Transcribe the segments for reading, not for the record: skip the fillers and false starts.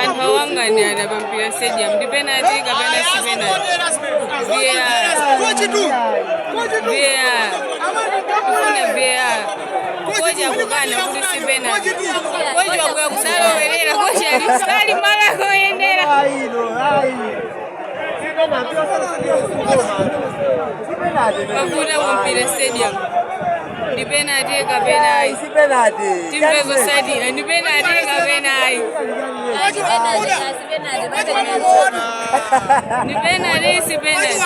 Anthu awang'anirana pa Mpira Stadium, ndi penalty kapena si penalty? VAR, VAR, kufuna VAR. Kocha akukana kuti si penalty. Kocha wabwera kusalowerera. Kocha ali sali mala koyendera. Pavuta ku Mpira Stadium, ndi penalty kapena ayi? Timve zotsatira, ndi penalty kapena ayi? Ndi penalty, si penalty? Ndi penalty, si penalty?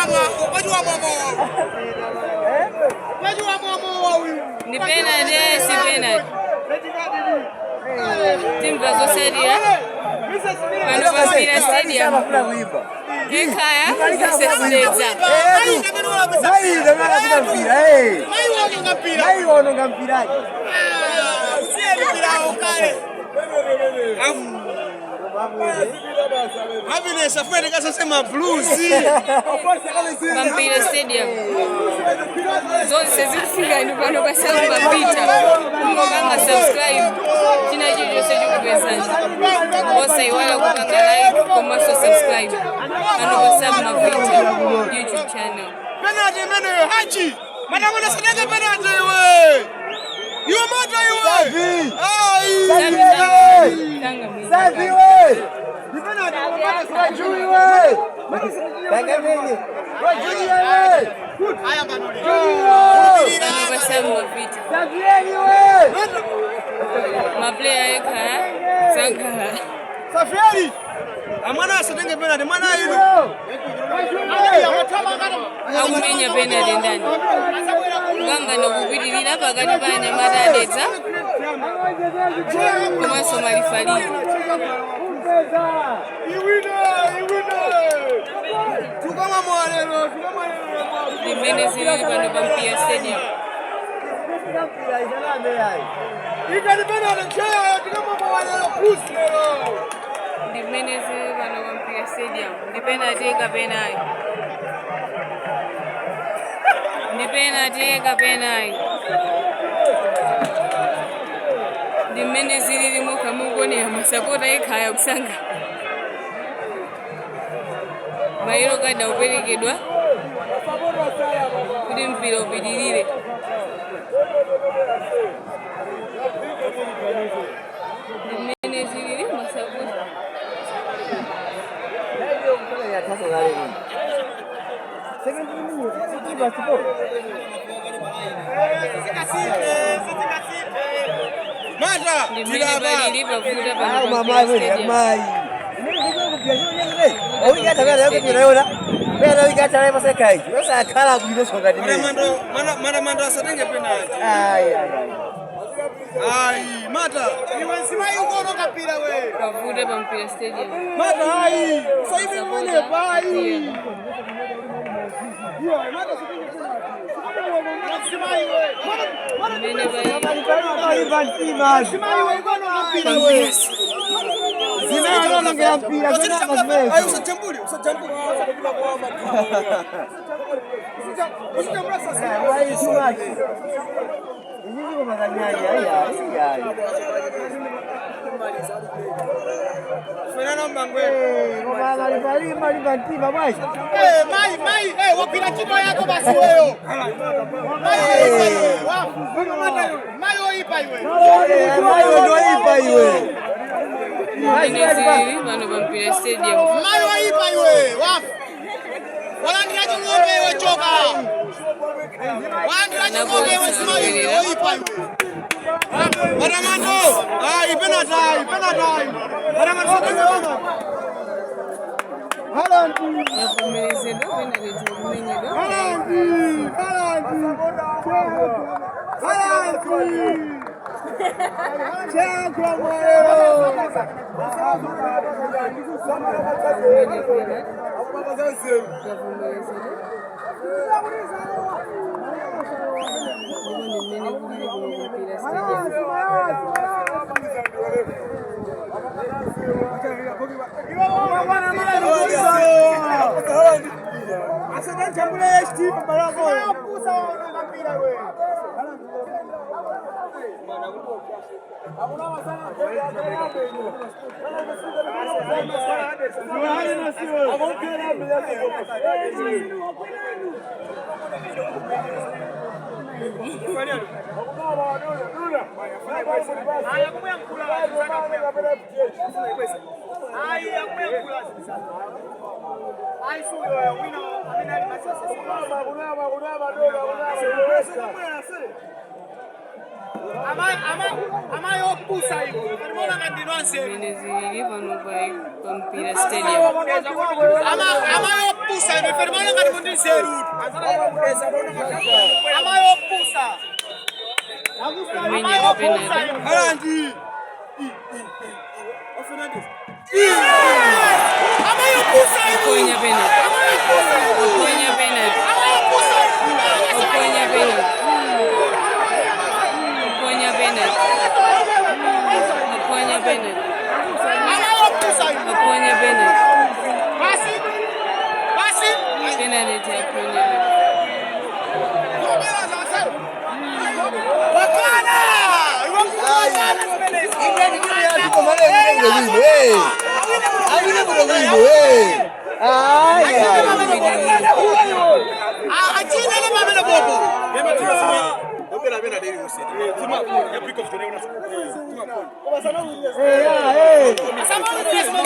Timva zotsatira pano pa Mpira Stadium. Ekhaya versus Dedza. Maiwononga mpiraji. Happiness afuna tikasasema blues. Pa Mpira Stadium, zonse zikufikani pano pa Salma Peter. Kungopanga subscribe, china chilichonse chikupezani. Osaiwala kupanga like komanso subscribe pano pa Salma Peter YouTube channel. Penalty imeneyo, Haji. Mwana sadaka penalty iwe. Iwe moto iwe. Ai. Tanga mwini. Safi we! Wajui we! Tangameni! Wajui we! Pano pa Salma Peter. Safieni we! Ma player Ekhaya sangala. Safieri. Amwana asatenge penalty mwana inu. Akumenya penalty ndani? Kukangana kupitirira pakati pa anyamata a Dedza komanso malifaliro. Iwine, iwine. Tukama mwalero, tukama mwalero. Limene zilili pano pa Mpira Stadium. Ikani penalty ncheyo, tukama mwalero pusi lero. Ndi mmene zilili pano pa Mpira Stadium. Ndi penalty kapena ayi? Ndi penalty kapena ayi? Ndi mmene zilili mokha mukuonera masapota Ekhaya kusanga. Ma yellow card akuperekedwa kuti mpira upitirire. Ndi mmene zilili masapota. Mata, Ndi mmene tilaba. palili pavuta pano pa Mpira Stadium. Mwana mwana mwana mwana asatenge penalty. Ai, mata. Iwe nsimayi ukono kapira we. Pavuta pa Mpira Stadium. Mata ai. Sasa hivi mwene pai. Iyo, mata asatenge penalty. Nsimayi we. Mmene palili. Nsimayi we ukono kapira we. Ai, usajambuli, usajambuli. Usijambuli sasa. Fernando Mbangwe. Eh, mai, mai, eh, wapira chito yako basi wewe. Mai oipa iwe. Wafu. Mai oipa iwe. Mmene zilili pano pa Mpira Stadium. Mai oipa iwe. Wafu. Walandira ching'ombe iwe choka. Walandira ching'ombe iwe simai iwe oipa iwe. Maramando. Ai, penalty, ai, penalty. Ai. Maramando satenge wana. Yavomerezedwa, penalty kumenyedwa. Haaland, Haaland. Haaland. Chakra mwalero. Kumenya penalty yavomerezedwa, ndipo ndi mmene kulili kuno ku Mpira Stadium. Amayopusa iwo ndimona ngandinwanse Zimene zilili pano pa Mpira Stadium. Amayopusa ino ife ndimona ngati mundinzeru amayopusa. Kumenya penalty. Amayopusa ino. Kuponya penalty. Kuponya penalty. Kuponya penalty. Kuponya penalty. Kuponya penalty. Amayopusa ino. Kuponya penalty. Basi basi. Penalty ya kuponya penalty. Wakana achina le pamene popo. Hey!